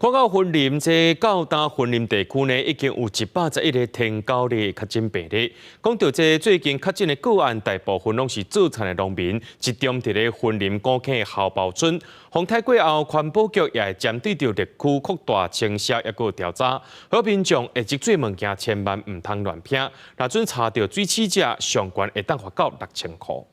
看到雲林這到今雲林地區呢，已經有111個天狗的確診病例。講到這最近確診的個案，大部分攏是做田的農民，集中佇咧雲林古坑的后埔村。風颱過後，環保局也會針對著綠區擴大清消，抑閣調查，予民眾會積水物件千萬毋通亂拋。若準查著水鼠者，上懸會當罰到6000箍。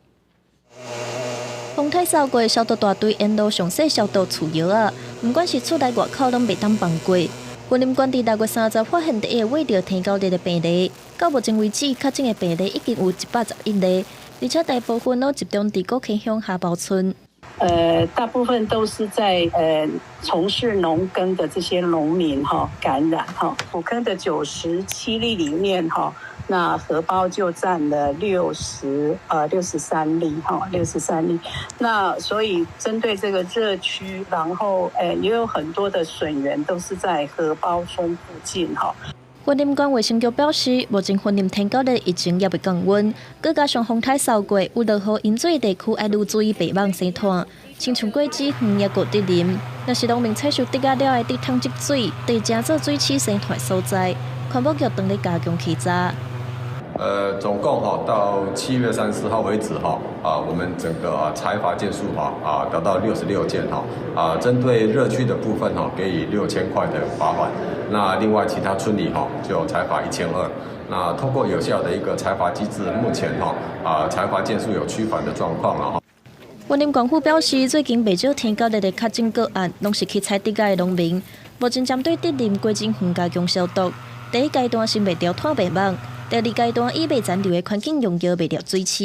風颱掃過，消毒大隊沿路詳細消毒除藥仔，毋管是厝內外口攏袂當放過。雲林縣佇6月30發現第一個尾著天狗日的病例，到目前為止確診的病例已經有111例，而且大部分攏集中佇古坑鄉下埔村。大部分都是在從事農耕的這些農民哈感染哈。古坑的97例裡面哈，那荷包就佔了63例哈，六十三例。那所以針對這個熱區，然後也有很多的筍園都是在荷包村附近哈。雲林縣衛生局表示，目前雲林天狗的疫情猶未降溫，閣加上風颱掃過，有落雨淹水地區愛愈注意白蠓生湠，親像果子園抑閣竹林。若是農民採收竹仔了的竹桶積水，就成做水鼠生湠所在。環保局當咧加強稽查。總共哈到7月30號為止哈，我們整個裁罰件數哈達到66件哈，針對熱區的部分哈，給予6000塊的罰款。那另外其他村里哈就裁罰1200。那透過有效的一個裁罰機制，目前哈裁罰件數有趨緩的狀況了哈。雲林縣府表示，最近袂少天狗日的確診個案，攏是去採竹仔的農民。目前針對竹林果子園加強消毒。第一階段先滅掉湠白蠓，第二階段以袂殘留的環境溶液滅掉水鼠。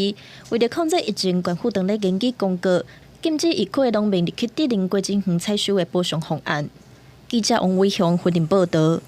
為著控制疫情，縣府當咧研擬公告，禁止疫區的農民入去竹林果子園採收的補償方案。記者王偉雄雲林報導。